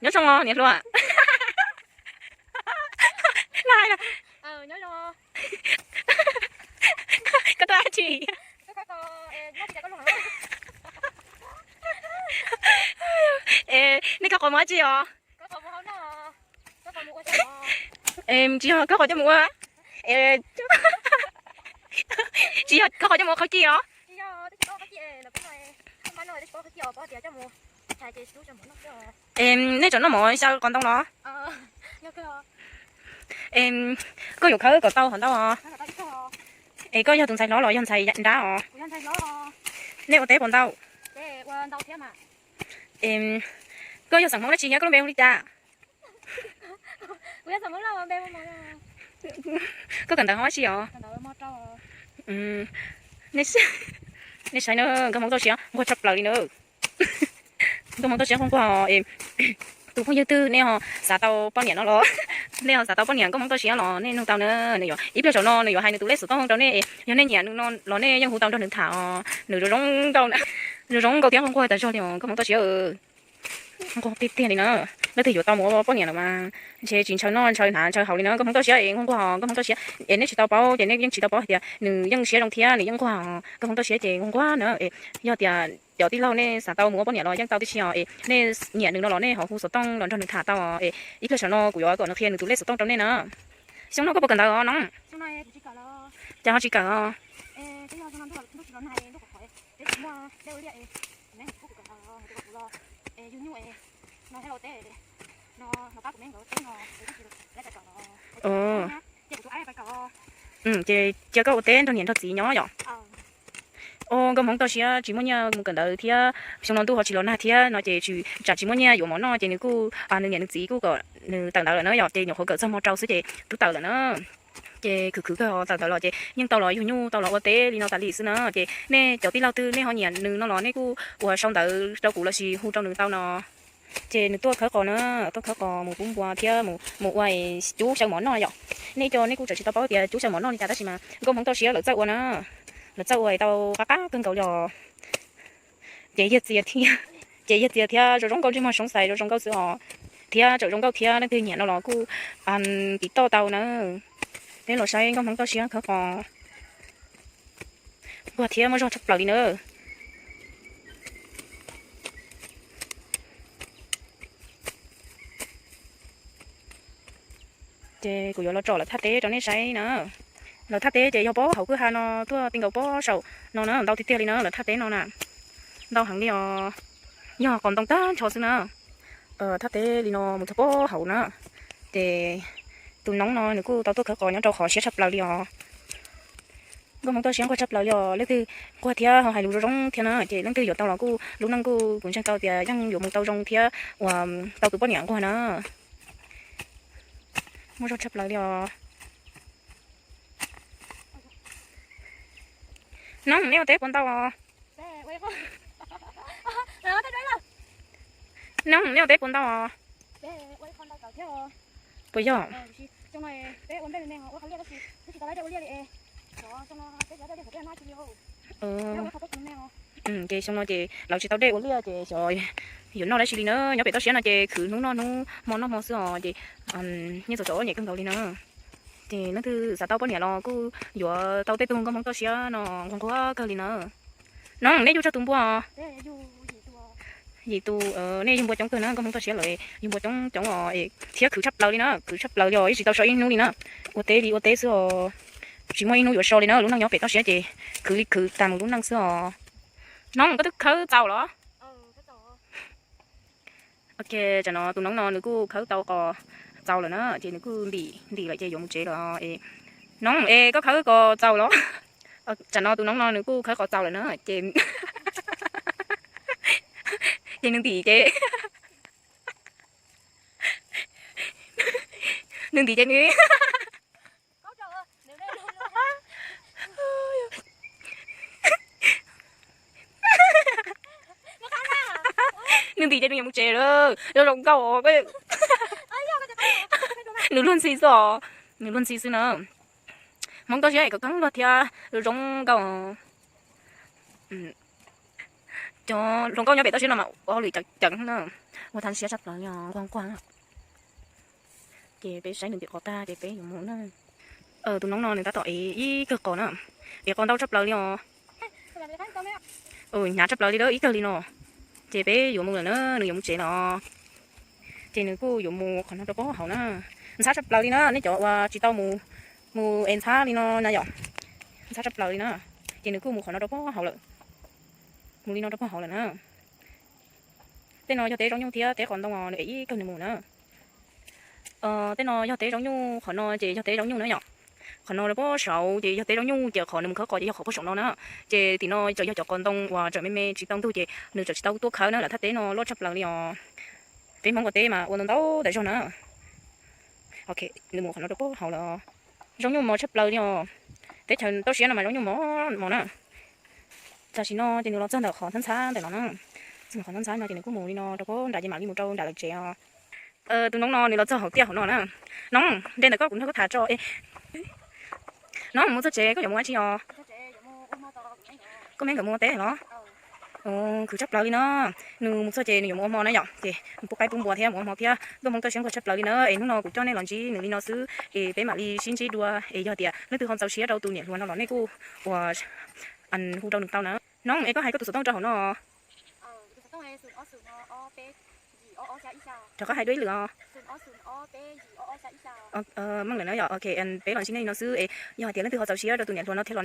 Nyob zoo os niam hluas. Koj tuaj dab tsi? Es nej khawb qos mus dab tsi os? Tsis yog khawb qos coj mus ua, tsis yog khawb qos coj mus ua qhov ci os. Nej tseem noj mov xyaw qos ntoo los? Koj yuav khawb kom tau hov ntau os. Es koj yog tus ntxhais hlob los yog ntxhais nrab os? Nej ua teb puas ntau? Koj yog xeem Hmoob dab tsi thiab koj lub npe hu li cas? Koj kawm ntawv hauv dab tsi os? Nej saib na, nkauj Hmoob toj siab nquag tshaj plaws li na. Nkauj Hmoob toj siab nquag nquag. Tus phooj ywg twg nej ho xav tau poj niam no los, nej ho xav tau poj niam nkauj Hmoob toj siab los nej nug tau na. Nws yuav ib pliag saum no nws yuav hais nws tus lej xov tooj rau nej, yog nej nyiam nws no los nej yeej hu tau nrog nws tham os. Nws zoo zoo nkauj thiab nquag nquag tas zog li os nkauj Hmoob toj siab. Nquag tiag tiag li na. Leej twg yuav tau mus ua poj niam los mas ntshe tsis ntshaw noj ntshaw hnav ntshaw haus li na nkauj Hmoob toj siab es nquag nquag os nkauj Hmoob toj siab. Es nej tsis tau paub ces nej yeej tsis tau paub hais tias nws yeej siab zoo thiab nws yeej nquag os nkauj Hmoob toj siab ces nquag nquag na. Es yog tias cov tij laug nej xav tau mus ua poj niam los yeej tau tib si os es nej nyiam nws no los nej ho hu xov tooj los nrog nws tham tau os. Es ib pliag saum no kuv yuav kom nws qhia nws tus lej xov tooj rau nej na. Xyoo no koj puas kawm ntawv os no? Cas ho tsis kawm os? Ces cia koj ua teb nrog niam nrog txiv nyob yom? Os nkauj Hmoob toj siab tsis muaj nyiaj mus kawm ntawv thiab, xyoo no ntuj ho tsis los nag thiab no ces tsam tsis muaj nyiaj yuav mov noj ces nws kuj, nws niam nws txiv kuj kom nws tawm ntawv lawm na yom, ces nyuam qhuav kawm txog mos rau xwb ces twb tawm lawm na. Ces khwv khwv kawg tawm ntawv los ces yeej tau los yug nyuj tau los ua teb li no tas li xwb na. Ces nej cov tij laug twg nej ho nyiam nws no los nej kuj ua sau ntawv rau kuv lossis hu rau nws tau no. Ces nws tuaj khawb qos na, tuaj khawb qos mus pub npua thiab mus ua cub xyaw mov noj yom. Nej cov nej kuj tseem tsis tau paub tias cub xyaw mov noj li cas tab sis mas nkauj Hmoob toj siab lawv txawj ua na, lawv txawj ua tau qab qab kawg nkaus li os. Ces yog txias thiab, ces yog txias thiab zoo zoo nkauj ntsej muag soob xais zoo zoo nkauj xwb os, thiab tseem zoo nkauj thiab leej twg nyiam no los kuj tiv toj tau na. Peb los saib nkauj Hmoob toj siab khawb qos nquag thiab muaj zog tshaj plaws li na. Ces kuv yuav los tsom lawv thaj teb rau nej saib na. Lawv thaj teb ces yog pob hauv kwj ha no tuaj ti nkaus pob saum no na, ntau tiag tiag li na lawv thaj teb no na. Ntau heev li os, yog qos ntoo tag nrho xwb na. Thaj teb li no mus txog pob hauv na. Ces tus noob no nws kuj tau tuaj khawb qos nyob rau qhov siab tshaj plaws li os. Nkauj Hmoob toj siab nquag tshaj plaws li os, leej twg nquag thiab ho hais lus zoo zoo thiab na ces leej twg yuav tau los kuj lub neej kuj kuv ntseeg tau tias yeej yuav mus tau zoo thiab uas tau tus poj niam nquag na. Muaj zog tshaj plaws li os. Noob, nej ua teb puas ntau os? Noob, nej ua teb puas ntau os? Puas yog? Ces xyoo no ces lawv tsis tau dej ua liaj ces xyov yuav noj dab tsi li na. Nyob pem toj siab no ces khwv hnub noj hnub hmo noj hmo xwb os ces nyiaj txaus tso nyem kawg nkaus li na. Ces leej twg xav tau poj niam los kuj yuav tau tej tug nkauj Hmoob toj siab no nquag nquag kawg li na. Noob, nej yug tsawg tus npua? Yim tus. Nej yug npua coob kawg na, nkauj Hmoob toj siab lawv yug npua coob coob os thiab khwv tshaj plaws li na, khwv tshaj plaws li os, yeej tsis tau so ib hnub li na. Ua teb li ua teb xwb os, tsis muaj ib hnub yuav so li na, lub neej nyob pem toj siab ces khwv li khwv tas mus lub neej xwb os. Noob, koj twb khawb txaus los? Ok, tam no tus noob no nws kuj khawb tau qos txaus lawm na, ces nws kuj ntim ntim lawm ces yuav mus tsev lawm. Noob, es koj khawb qos txaus los? Tam no tus noob no nws kuj khawb qos txaus lawm na, ces, ces nws ntim ces, nws ntim ces nws nws ntim ces nws yuav mus tsev lawm, zoo zoo nkauj. Nws luag ntxhi xwb os, nws luag ntxhi xwb na. Hmoob toj siab kom kab luag thiab zoo zoo nkauj. Cov hluas nkauj nyob pem toj siab no mas ua hauj lwm ceev ceev na. Ua thaj siab tshaj plaws li os, nquag nquag. Ces peb saib nws ntim qos tag ces peb yuav mus na. Tus noob no nws tab tom ev ib kawg qos na, ev qos ntau tshaj plaws li os. Hnyav tshaj plaws li lawm, ib kawg li no. Ces peb yuav mus lawm na, nws yuav mus tsev lawm. Ces nws kuj yuav mus qhov no rau pob hauv na. Ntxhab tshaj plaws li na, nej cov uas tsis tau mus, mus ev ntxhab li no na yom. Ntxhab tshaj plaws li na. Ces nws kuj mus qhov no rau pob hauv lawm. Mus li no rau pob hauv lawm na. Tej no yog teb zaub nyuj thiab teb qos ntoo os, nws ev ib kawg nws mus na. Tej no yog teb zaub nyuj, qhov no ces yog teb zaub nyuj na yom. Qhov no rau pob saud ces yog teb zaub nyuj, ces qhov nws mus khawb qos ces yog qhov pob saum no na. Ces tim no tseem yog cov qos ntoo uas tseem me me tsis tau ntug ces nws tseem tsis tau tuaj khawb na, lawv thaj teb no loj tshaj plaws li os. Peb Hmoob ua teb mas ua ntau ntau tas zog na. Ok, nws mus qhov no rau pob hauv lawm. Zaub nyuj mos tshaj plaws li os. Teb chaws toj siab no mas zaub nyuj mos mos na. Tam sim no ces nws los txog ntawm qhov ntxhab ntxhab ntawm no na. Txog ntawm qhov ntxhab ntxhab no ces nws kuj mus li no rau pob nram ces mam li mus rau nram lawv tsev os. Tus noob no nws los txog hauv tiaj hauv no na. Noob, nte ntawm koj kuv nrog koj tham tso. Noob, mus txog tsev koj yuav mus ua dab tsi os? Koj me nkawd mus ua teb los? Khwv tshaj plaws li na. Nws mus txog ces nws yuav mus ua hmo na yom, ces mus pub qaib pub npua thiab mus ua hmo thiab. Ntuj Hmoob toj siab nquag tshaj plaws li na, es hnub no kuv coj nej los ntsib nws li no xwb, es peb mam li sib ntsib dua, es yog tias leej twg ho txaus siab rau tus niam hluas no los nej kuj ua hu rau nws tau na. Noob, es koj hais koj tus xov tooj rau hauv no. Rov qab hais dua ib lwm os. Meej lawm na yom, ok, peb los ntsib nej li no xwb es yog hais tias leej twg ho txaus siab rau tus niam hluas no thiab los